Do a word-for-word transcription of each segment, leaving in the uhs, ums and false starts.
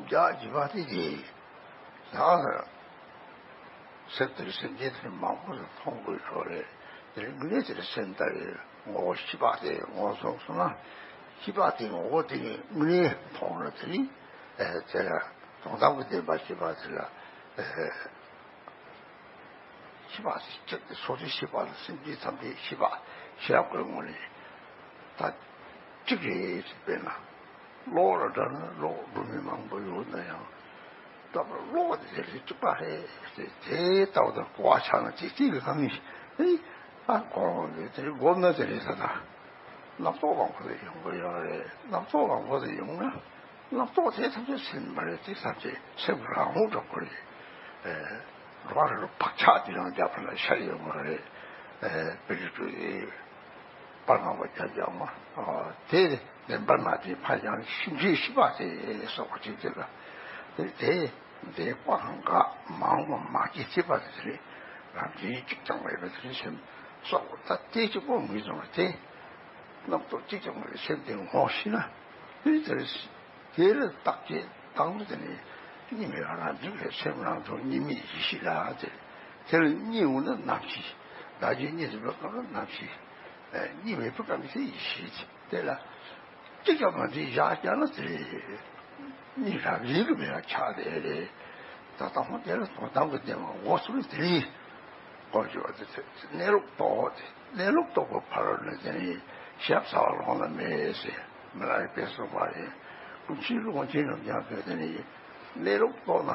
རྒྱག་བྱེད་པ་དེ་དེ་ཡང་སེམས་དེར་སེམས་ཅན་དེ་མང་པོ་ཞིག་མཐོང་དགོས་ཡོད་རེད། དེ་རིང་དངོས་གནས་དེར་སེམས་ལྟ་བའི་ངོ་བོ་ཤེས་པ་དེ་ངོ་སོང་སོང་ན། ཤེས་པ་དེ་ངོ་བོ་དེ་ནི་དངོས་གནས་མཐོང་ན། དེ་ནི་ཨེ་དེ་ལ་དོན་དམ་གྱི་བདེན་པ་ཤེས་པ་དེ་ལ་ཨེ་ཤེས་པ་དེ་གཅིག་དེ་སོ་སོའི་ཤེས་པ་ལ་སེམས་ཅན་ཐམས་ཅད་ཤེས་པ་ཤེས་རབ་ཀྱི་ངོ་ནས་ད་གཅིག་རེད་ཟེར། དཔེར་ན་གློག་ལ་སྒྲ་ན་གློག་སྒྲོན་མེ་མང་པོ་ཡོད་ན་ཡང་། ལྟ་བུ་གློག་དེ་དེ་རེད། གཅིག་པ་རེད་ཟེར། དེ་ལྟ་བུ་དང་གོ་བ་ཆགས་ན་དེ་གཅིག་གི་གང་ཡིན། ཨེ་ཨ་ཁོང་དེ་དེ་རེད་སྒོམ་ན་དེ་རེད་ད། ད་རྣམ་རྟོག་མང་པོ་དེ་ཡོང་གི་ཡོད་རེད། རྣམ་རྟོག་མང་པོ་དེ་ཡོང་ན་རྣམ་རྟོག་དེ་ཐམས་ཅད་སེམས་མ་རེད། དེ་ཐམས་ཅད་སེམས་རང་ངོ་འགྲོ་གི་རེད། ཨེ་རོ་རེ་རོ་བག་ཆགས་དེ་རང་རྒྱབ་ལ་ཤར་ཡོང་གི་རེད། ཨེ་དཔེ་ཆ་དེ། པར་ནང་པ་རྒྱབ་རྒྱབ་མ། དེ་ནས་པར་མ་དེ་ཕ་ཡང་ཤིང་ཆེན་ཤི་པ་དེ་སོགས་པ་ཅིག་དེ་ལ། དེ་དེ་དེ་པ་ཧང་ག་མང་བ་མ་སྐྱེས་ཚེ་པ་དེ་རེད། རང་བཞིན་གཅིག་ཀྱང་མེད་པ་དེ་རེད་སེམས་སོགས། ད་དེ་གཅིག་པོ་ངོས་བཟུང་བ་དེ་རྣམ་རྟོག་གཅིག་ཀྱང་མེད་པའི་སེམས་དེ་ངོ་ཤེས་ན། དེ་དེ་རེད། དེ་ལ་བརྟག་དཔྱད་བཏང་ནས་དེ་ནས་གཉིས་མེད་པ་རང་བྱུང་གི་སེམས་རང་བྱུང་གཉིས་མེད་ཡེ་ཤེས་ལ་དེ། དེ་ལ་གཉིས་འོང་ན་རྣམ་ཤེས། བདག་རྐྱེན་གཉིས་སུ་མེད་པ་རྣམ་ཤེས། གཉིས་མེད་པ་གང་གི་ཡེ་ཤེས་དེ་ལ་གཅིག་ཀྱང་མ་འདྲེས་བཞག་བཞག་ན་དེ་གཉིས་རང་བཞིན་གྱིས་མེད་པ་ཆགས་བསྡད་རེད། ད་ལྟ་ཧོན་དེ་ལ་དོན་དམ་གྱི་བདེན་པ་འོ་ཚུལ་དེ་ཡིན། གོ་ཞུ་བ་དེ་གནས་ལུགས་རྟོགས་དེ། གནས་ལུགས་རྟོགས་པའི་ཕ་རོལ་ནས་དེ་ནི་ཞབས་ཚ་བ་ལོང་ན་མེད་ཟེར་མི་ལ་ཡི་དཔེ་གསུངས་པ་རེད། ཀུན་མཁྱེན་ཀློང་ཆེན་རྣམས་ཀྱང་དེ་ནི་གནས་ལུགས་རྟོགས་ན།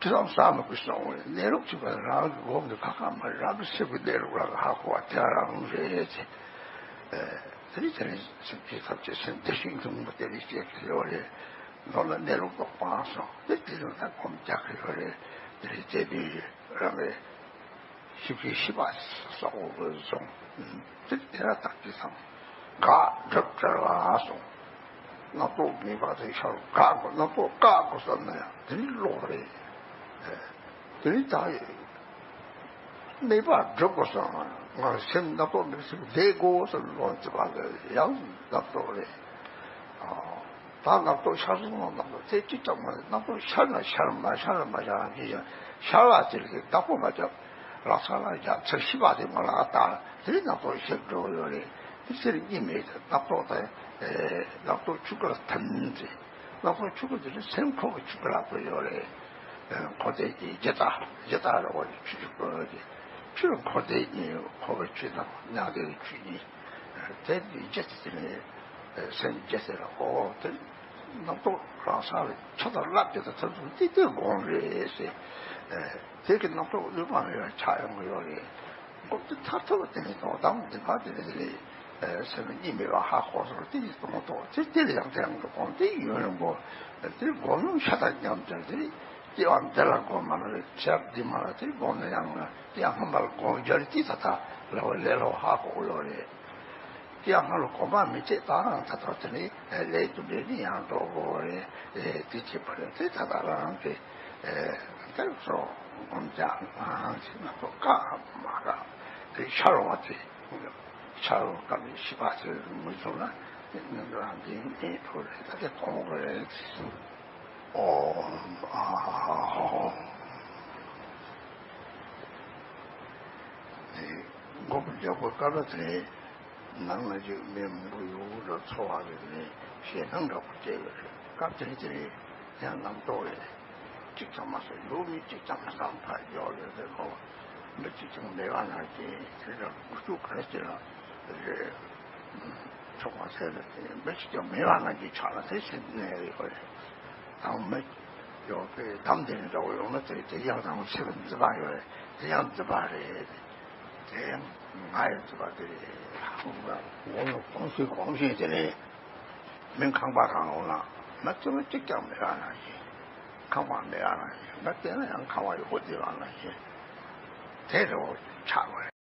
ཐོས་བསམ་ཟབ་མོ་གི་སོང་བས་གནས་ལུགས་གཅིག་པ་རང་གི་སྒོམ་དུ་ཁ་ཁ་མ་རང་གི་སེམས་ཀྱི་གནས་ལུགས་རང་གི་ཧ་གོ་བ་དེ་རང་རེད་ཅེས། དེ་ནི་དེ་ནི་སེམས་ཀྱི་ཐབས་ཀྱི་སེམས་བདེ་ཞིང་ཐུན་མོང་དེ་ནི་སྐྱེ་གི་ཡོད་རེད། ནོར་ལ་གནས་ལུགས་རྟོགས་པའང་སོང་དེ་དེ་ནི་ད་སྒོམ་རྒྱག་གི་ཡོད་རེད། དེ་ནི་དེ་དུས་རང་གི་ཤེས་པའི་ཤེས་པ་སོགས་སོང་། དེ་དེ་ལ་བརྟག་དཔྱད་བཏང་། དགག་སྒྲུབ་བྲལ་བ་སོང་། རྣམ་རྟོག་ངེས་པར་དུ་ཤར་དགག་དགོས། རྣམ་རྟོག་བཀག་དགོས་བསམ་ན་ཡང་དེ་ནི་བློ་རེད། དེ་ནི་ད་ངེས་པར་སྒྲུབ་དགོས་བསམ་ན་ང་སེམས་རྣམ་རྟོག་མེད་སེམས་བསྡད་དགོས་བསམ་བློ་ཅི་བ་ལ་ཡང་རྣམ་རྟོག་རེད། ད་རྣམ་རྟོག་ཤར་སོང་ན་རྣམ་རྟོག་དེ་གཅིག་ཀྱང་མ་རེད། རྣམ་རྟོག་ཤར་ན་ཤར་མ་ཤར་ན་མ་ཤར་ཡང་ཅི་ཡང་ཤར་བ་དེ་ལས་བདག་པོ་མ་རྒྱབ། རང་ས་ལ་རྒྱ་ཚུར་ཤི་བ་དེ་མ་ལ་ཨ་ད་དེ་རྣམ་རྟོག་ཤར་འགྲོ་ཡོད་རེད། དེ་ཕྱིར་གཉིས་མེད་དེ་རྣམ་རྟོག་དང་རྣམ་རྟོག་ཆུ་ཀ་ལ་ཐིམ་དེ། རྣམ་རྟོག་ཆུ་ཀ་དེ་ནི་སེམས་ཁོ་བོ་ཆུ་ཀ་ལ་བཀོད་ཡོད་རེད། འཁོར་འདས་ཀྱི་རྒྱུ་དང་རྒྱུ་དང་རེ་བ་ཆུ་ཆུ་བཀོད་ཡོད་རེད། ཆུ་འཁོར་འདས་གཉིས་འཁོར་བའི་ཆུ་དང་མྱང་འདས་ཀྱི་ཆུ་གཉིས། དེ་ནི་རྒྱུ་དེ་ནི་སེམས་རྒྱུ་དེ་ལ་འོ་དེ། རྣམ་རྟོག་རང་སར་ཆ་དང་ལྷག་དེ་དང་ཐབས་ཚུལ་ཏིག་ཏིག་སྒོམ་རེད་ཟེར། དེ་གི་རྣམ་རྟོག་གློད་པ་མེད་པར་ཆགས་ཡོང་གི་ཡོད་རེད། སྒོམ་དེ་མཐར་ཐུག་དེ་ནི་དོན་དམ་བདེན་པ་དེ་ནི་སེམས་གཉིས་མེད་པ་ཧ་གོ་སོང་དེ་ནི་སྟོང་ཐོག་དེ་དེ་ལ་ཡང་དེ་རང་དུ་སྒོམ་དེ་ཡུན་རིང་པོ་དེ་སྒོམ་ཡུན་ཤ་སྟག་མཉམ་དུ་དེ་སྐྱེ་བ་འདི་ལ་སྒོམ་མ་ལ་རེད། ཆགས་འདི་མ་ལ་དེ་སྒོམ་ན་ཡང་དེ་ཡང་སྔོན་མ་ལ་སྒོམ་རྒྱུ་རེད། དེ་ད་ལྟ་ལ་བ་ལས་ལ་བ་ཧ་གོ་གི་ཡོད་རེད། དེ་ཡང་སྔ་ལོ་གོམ་པ་མི་བྱེད་དང་ད་ལྟ་དེ་ནི་ལས་རྒྱུ་འབྲས་ནི་ཡང་འགྲོ་དགོས་རེད། དེ་བྱེད་པ་རེད། དེ་ད་ལྟ་རང་གི་དེར་སོ་སྒོམ་རྒྱག་ནང་བཞིན་ན་ཐོ་བཀག་མ་བཀག་དེ་ཤར་བ་དེ་ཤར་བ་སྐབས་ནས་ཤི་བ་དེ་མི་བྱུང་ན་དེ་ནི་རང་གི་ནི་ཐོ་རེད། ད་དེ་གོམ་གོ་རེད། ཨོམ་ཨ་ཧོ། སྒོམ་རྒྱག་པ་སྐབས་དེ་ནས་ནང་ལ་ཅིག་མི་མང་པོ་ཡོད་འགྲོ་ཚོར་བ་རེད་ནས་ཞེད་སྣང་འདྲ་པོ་སྐྱེ་ཡོད་རེད། སྐབས་དེ་དེ་རེད་ཡང་རྣམ་རྟོག་རེད། གཅིག་ཀྱང་མ་སོང་། ཡོད་མི་གཅིག་ཀྱང་མ་སོང་ཕར་ཡོད་རེད་ཟེར་གོ། མི་གཅིག་ཀྱང་མེད་པ་ནང་བཞིན་དེ་འདྲ་དགུ་བཅུ་ག་རེ་ཅིག་ལ་རེད། ཆོག་པ་ཟེར་ནས་མི་གཅིག་ཀྱང་མེད་པ་ནང་བཞིན་ཆགས་ན་དེ་ཕྱིན་ནས་ཡོད་རེད། དང་མི་ཡོད་པའི་དམ་དེ་འདྲ་བོ་ཡོང་ན་དེ་དེ་ཡང་དང་ཆེ་བའི་འཛིན་པ་ཡོད་རེད། དེ་ཡང་འཛིན་པ་རེད། དེ་ཡང་ང་ཡི་འཛིན་པ་དེ་རེད། འོ་ན་གོང་ཞིག་གོང་ཞིག་དེ་ནས་མི་ཁང་པ་གང་འོང་ན་མི་ཚོ་གཅིག་ཀྱང་མེད་པ་ནང་བཞིན། ཁང་པ་མེད་པ་ནང་བཞིན། ང་བལྟས་ན་ཡང་ཁང་པ་ཡོད་དེ་བ་ནང་བཞིན་དེ་རེད་བ་ཆགས་པ་རེད།